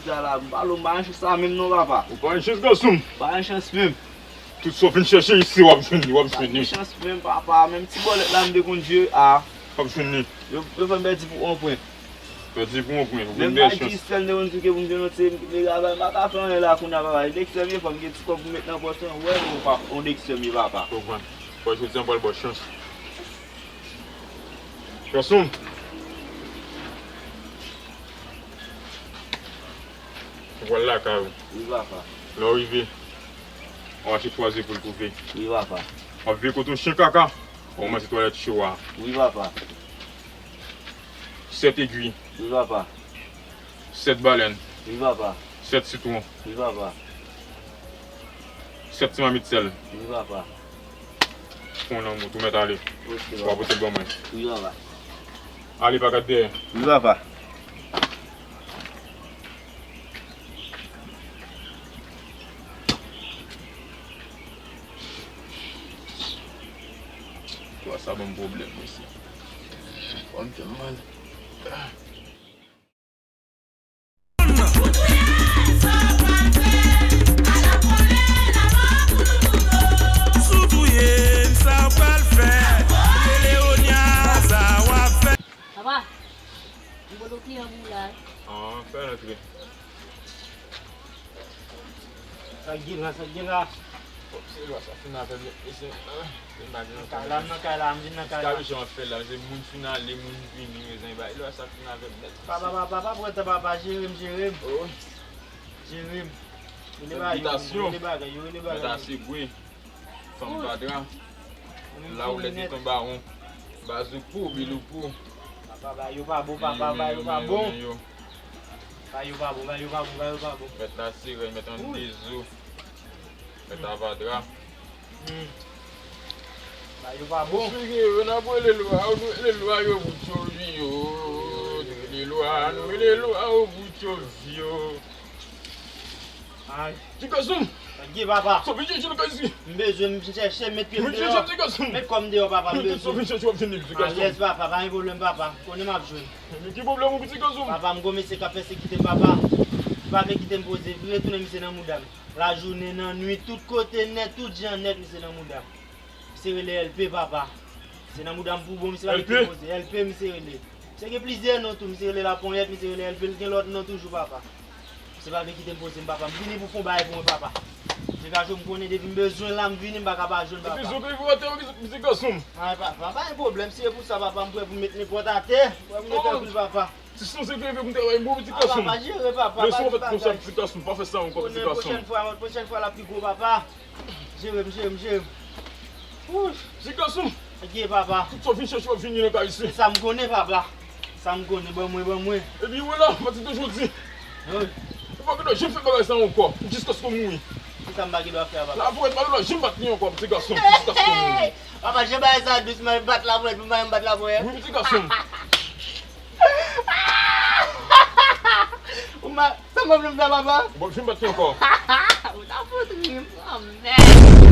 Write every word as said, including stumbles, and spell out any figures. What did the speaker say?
Sa la, m pale w, m pa gen chans sa menm non, papa. Ou pa gen chans, gason m. Pa gen chans menm. Tout sa w vin chèche isi, w ap jwenn li, w ap jwenn li. Pa gen chans menm, papa. Menm ti bòlèt la, m te konn jwe a. W ap jwenn li. Yo, yo fè m pèdi pou yon pwen. Pèdi pou yon pwen. Ou vin bèl chans. Menm Dexter m te konn di ke pou m jwenn yon ti nèg la, m pa ka fè anyen la kounye a, papa. Dexter vye fò m gen ti kòb pou m met nan pòch lan. Wè, yon pap, yon Dexter m ye, papa. Konprann. Fò jodi a m pral ba w chans. Gason m. Ou pral lakay ou. Wi, papa. Lè w rive, w achte twa ze pou l koupe. Wi, papa. W ap veye kote yon chen kaka, w ap manje twalèt cho a. Wi, papa. Sèt egwi. Wi, papa. Sèt balèn. Wi, papa. Sèt sitwon. Wi, papa. Sèt ti mamit sèl. Wi, papa. Fon nan mout ou mèt ale. Ok, papa. W a pote l ban mwen. Wi, papa. Ale, pa gad dèyè. Wi, papa. Twa sa ban m pwoblèm, mesye. Kò m fè m mal. Sou touye m, sa w pral fè? Rele Onya, sa w ap fè? Papa, m pote yon kliyan pou ou la. Ah, fè l antre. Sa k gen la, sa k gen la? Fòk se lwa sa fin avè m, mesye. Ah, se mal nan kay la, m nan kay la, m vin nan kay la. Kabichon ap fè la, se moun fin ale, moun vini, rezon e bay lwa sa fin avè m nèt. Papa, papa, pa pran tan, papa, jere m, jere m. Oh. Jere m. Rele bagay yo, rele bagay yo, rele bagay yo. Mèt asegwe. Fanm padra. Lawlèt de ton bawon. Bazouk pou, bilou pou. Papa, bagay yo pa bon, papa, bagay yo pa bon. Bagay yo pa bon, bagay yo pa bon, bagay yo pa bon. Mèt la sirèy, mèt an dezo. Mèt avadra. Hmm. Bagay yo pa bon. Figi yo, n ap rele lwa, ou rele lwa yo bout yo vi yo. Nou rele lwa, nou rele lwa yo bout yo vi yo. Ay. Ti gason m. Sa k gen, papa? Sa w vin chèche nan kay isi? M bezwen m chèche, met pye m deyò. Met kò m deyò, papa, m bezwen. Sa w vin chèche, w ap jwenn li, ti gason m. Alèz, papa, pa gen pwoblèm, papa. Konnen m ap jwenn. Men ki pwoblèm ou, ti gason m? Papa, m gon mesye k ap pèsekite m, papa. Li pa vle kite m poze. Li retounen misye nan mouda m. Lajounen, nan nwit, tout kote nèt, tout jan nèt, misye nan mouda m. Misye rele L P, papa. Misye nan mouda m pou bon, misye pa vle kite m poze. L P, misye rele. Misye gen plizyè non tou, misye rele Laponyèt, misye rele L P, l gen lòt non toujou, papa. Misye pa vle kite m poze m, papa. M vini pou fè yon bagay pou mwen, papa. Misye ka jwe m konnen depi m bezwen l la, m vini, m pa ka pa jwenn, papa. Epi zo ke pou atè, ti gason m. Ay, papa, pa gen pwoblèm, si e pou sa, papa, m prè pou m met nenpòt atè. M prè pou m met anpil, papa. Ti son se ke pou m travay pou ti gason m. Papa, jere, papa. Lè son fèt konsa, ti gason m, pa fè sa ankò, ti gason m. Pwochèn fwa, pwochèn fwa, l ap pi gwo, papa. Jere m, jere m, jere m. Wouch. Ti gason m. Gen, papa. Tout sa w vin chèche, w ap vin nan kay isi. Se sa m konnen, papa. Sa m konnen, ban mwen, ban mwen. Epi wè la, pati de jodi. Wi. Ou pa gen dwa janm fè bagay sa ankò, jiskaske w mouri. Kisa m pa gen dwa fè a, papa? Laponyèt pa gen dwa janm bat li ankò, ti gason m, jiskaske w mouri. Papa, jan bagay sa dous, m al bat laponyèt, pou m pa janm bat laponyèt. Wi, ti gason m. Ou ma-, sa m ap jwenn sa, papa? Ou p ap janm bat li ankò. Ou ta fout ri m, anmèd.